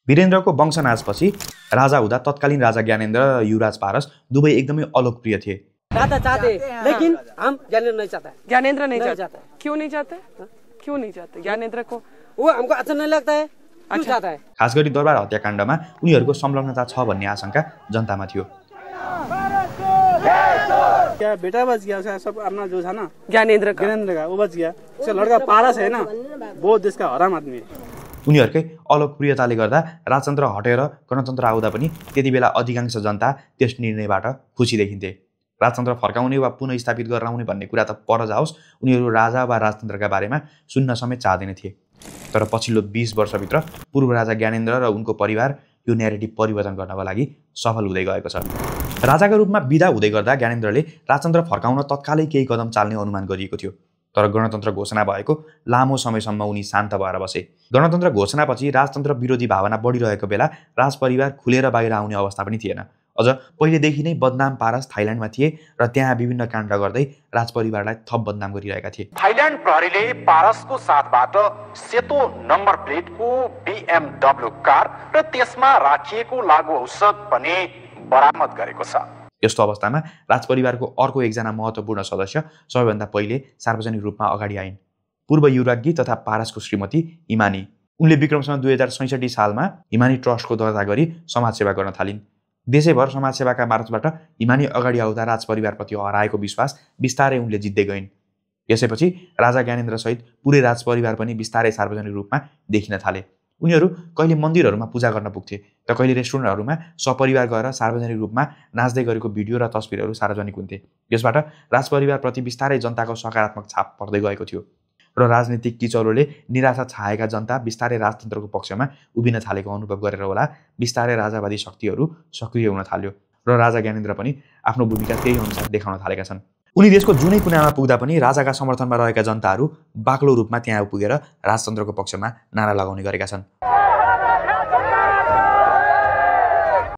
वीरेन्द्रको वंशनाशपछि राजा हुँदा तत्कालीन राजा ज्ञानेन्द्र र युवराज पारस दुवै एकदमै अलोकप्रिय थिए। राजा चाहते लेकिन हम ज्ञानेन्द्र नहीं चाहता है। ज्ञानेन्द्र नहीं चाहता। क्यों नहीं चाहते? क्यों नहीं चाहते? ज्ञानेन्द्र को वो हमको अच्छा नहीं लगता है। क्यों चाहता है? खास गरी दरबार हत्याकाण्डमा उनीहरूको संलग्नता छ भन्ने आशंका जनतामा थियो। क्या बेटा बच गया, उसका सब अपना जो था ना ज्ञानेन्द्र का वो बच गया। उसका लड़का पारस है ना, वो देश का हराम आदमी है। उनीहरूकै अलोकप्रियताले गर्दा राजतन्त्र हटेर गणतन्त्र आउँदा पनि त्यति बेला अधिकांश जनता त्यस निर्णयबाट खुसी देखिन्थे। राजतन्त्र फर्काउने वा पुनःस्थापित गराउने भन्ने कुरा त पर जाओस्, उनीहरू राजा वा राजतन्त्रका बारेमा सुन्न समेत चाहदैन थिए। तर पछिल्लो 20 वर्षभित्र पूर्व राजा ज्ञानेन्द्र र उनको परिवार यो न्यारेटिभ परिवर्तन गर्नका लागि सफल हुँदै गएको छ। राजाका रूपमा बिदा हुँदै गर्दा ज्ञानेन्द्रले राजतन्त्र फर्काउन तत्कालै केही कदम चाल्ने अनुमान गरिएको थियो। तर गणतन्त्र घोषणा भएको लामो समयसम्म उनी शान्त भएर बसे। गणतन्त्र घोषणापछि राजतन्त्र विरोधी भावना बढिरहेको बेला राजपरिवार खुलेर बाहिर आउने अवस्था पनि थिएन। अझ पहिलेदेखि नै बदनाम पारस थाइल्यान्डमा थिए र त्यहाँ विभिन्न काण्ड गर्दै राजपरिवारलाई थप बदनाम गरिरहेका थिए। थाइल्यान्ड प्रहरीले पारसको साथबाट सेतो नम्बर प्लेटको BMW कार र त्यसमा राखिएको लागु औषध पनि बरामद गरेको छ। यस्तो अवस्थामा राजपरिवारको अर्को एकजना महत्त्वपूर्ण सदस्य सबैभन्दा पहिले सार्वजनिक रूपमा अगाडि आइन्। पूर्व युवराज्ञी तथा पारसको श्रीमती इमानी। उनले विक्रमसँग 2066 सालमा इमानी ट्रस्टको दर्ता गरी समाजसेवा गर्न थालिन्। देशैभर समाजसेवाका मार्फतबाट इमानी अगाडि आउँदा राजपरिवारप्रति हराएको विश्वास बिस्तारै उनले जित्दै गइन्। यसैपछि राजा ज्ञानेन्द्रसहित पुरै राजपरिवार पनि बिस्तारै सार्वजनिक रूपमा देखिन थाले। उनीहरू कहिले मन्दिरहरूमा पूजा गर्न पुग्थे त कहिले रेस्टुरेन्टहरूमा सपरिवार गएर सार्वजनिक रूपमा नाच्दै गरेको भिडियो र तस्बिरहरू सार्वजनिक हुन्थे। यसबाट राजपरिवारप्रति बिस्तारै जनताको सकारात्मक छाप पर्दै गएको थियो र राजनीतिक किचौरोले निराशा छाएका जनता बिस्तारै राजतन्त्रको पक्षमा उभिन थालेको अनुभव गरेर होला बिस्तारै राजावादी शक्तिहरू सक्रिय हुन थाल्यो र राजा ज्ञानेन्द्र पनि आफ्नो भूमिका त्यही अनुसार देखाउन थालेका छन्। उनी देशको जुनै कुनामा पुग्दा पनि राजाका समर्थनमा रहेका जनताहरू बाक्लो रूपमा त्यहाँ पुगेर राजतन्त्रको पक्षमा नारा लगाउने गरेका छन्।